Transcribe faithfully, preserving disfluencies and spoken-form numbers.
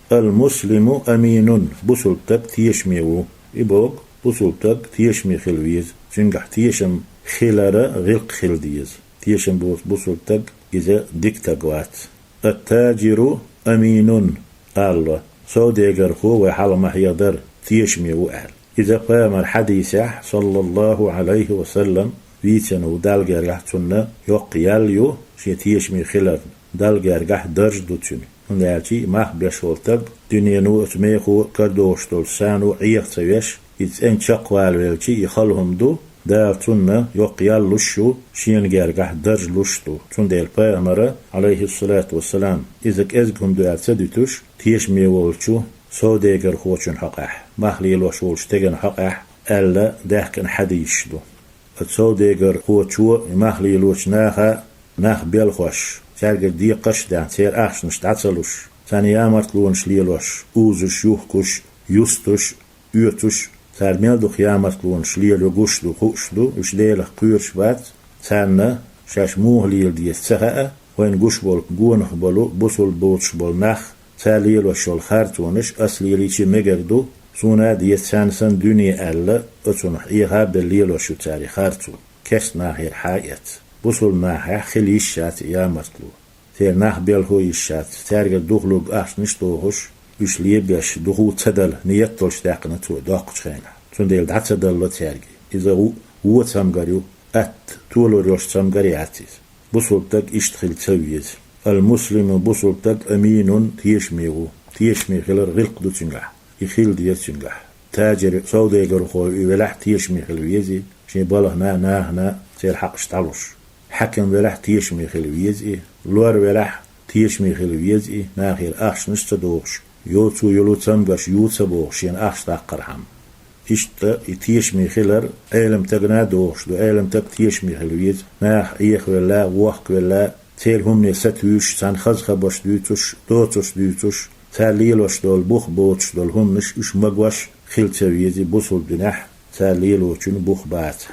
Ал-муслиму аминун, бусулба стаг тешаме ву. И боху, бусулба стаг тешаме хила веза. Цуьнгахь тешам хилара гӀиллакх хила деза. Тешам боцу бусулба стаг иза дика стаг вац. Ат-таджиру аминун, алло, совдегархо вай хьалха ма хьехадара, тешаме ву аьлла. Иза пайхамар хьадисехь, саллаллаху Ӏалайхи ва саллам, вийцина ву Далла гергахь, цунна йоккха ял ю шен тешаме хиларна. Далла гергахь дарж ду цуьнан. ХӀунда аьлча и мах беш волу стаг дуьнено оцу мехо а, карадогӀуш долчу сано а Ӏеха ца веш, иза цӀена чекхвалавелча, и хала хӀума ду, Дала цунна йоккха ял луш ю, шена гергахь дарж луш ду. Цундела пайхамара, Ӏалайхиссалату вассалам, иза кӀезиг хӀума ду аьлла ца дуьтуш, тешаме волчу совдегархочун хьокъехь, мах лелош волчу стеган хьокъехь аьлла даьхкина хьадисаш ду. Оцу совдегархочо, и мах лелочу наха, нах белхош, цаьргара декхарш а даьхна, церан ахчанаш дӀа ца луш, царна ямартлонаш лелош, узуш, юхкуш, юстуш, оьцуш, цара мел дукха ямартлонаш лело гуш ду, хууш ду, уьш Делах кхоьруш бац, царна шаьш муха лела деза ца хаьа, вайна гуш болу гонах болу, бусулба боцуш болу нах, цара лелош йолу харцонаш ас лелийча мегар ду, суна а деза царна санна дуьне аьлла, оцунах Ӏеха а белла лелош ю цара и харцо. Кестта нахера хьа а эцна, бусулба нахехь хила йиш яц и ямартло. Церан нах белхо йиш яц, цаьргара духалург ахчанаш а дохуш, уьш лебеш, духу ца дала, ниет долуш даьккхина цо доккхучу хенахь. Цундела дӀа ца далла цаьрга. Иза ву-, вон цамгар ю, атта, толор йолуш цамгар яц иза. Бусулба стаг иштта хила ца веза. Ал-муслиму, бусулба стаг, аминун, тешаме ву. Тешаме хилар гӀиллакх ду цуьнгахь. И хила деза цуьнгахь. Таджир, совдегархо и велахь, тешаме хила веза и, шен балхана а, нахана а церан хьакъаш дӀалуш. Хьаькам велахь, тешаме хила веза и, лор велахь, тешаме хила веза и, нахера ахчанаш а ца дохуш, йоцу йолу цамгарш ю ца бохуш, шена ахча даккхархьама. Иштта и тешаме хилар Ӏелам стагана а дохуш ду, Ӏелам стаг тешаме хила веза, наха Ӏехавелла, вохкавелла, церан хӀумане сатуьйсуш, царна хаза хабарш дуьйцуш, доцурш дуьйцуш, цара лелош долу бух боцуш долу хӀуманаш уьш магош хила ца веза и бусулба динехь, цара лелочун бух бацахь.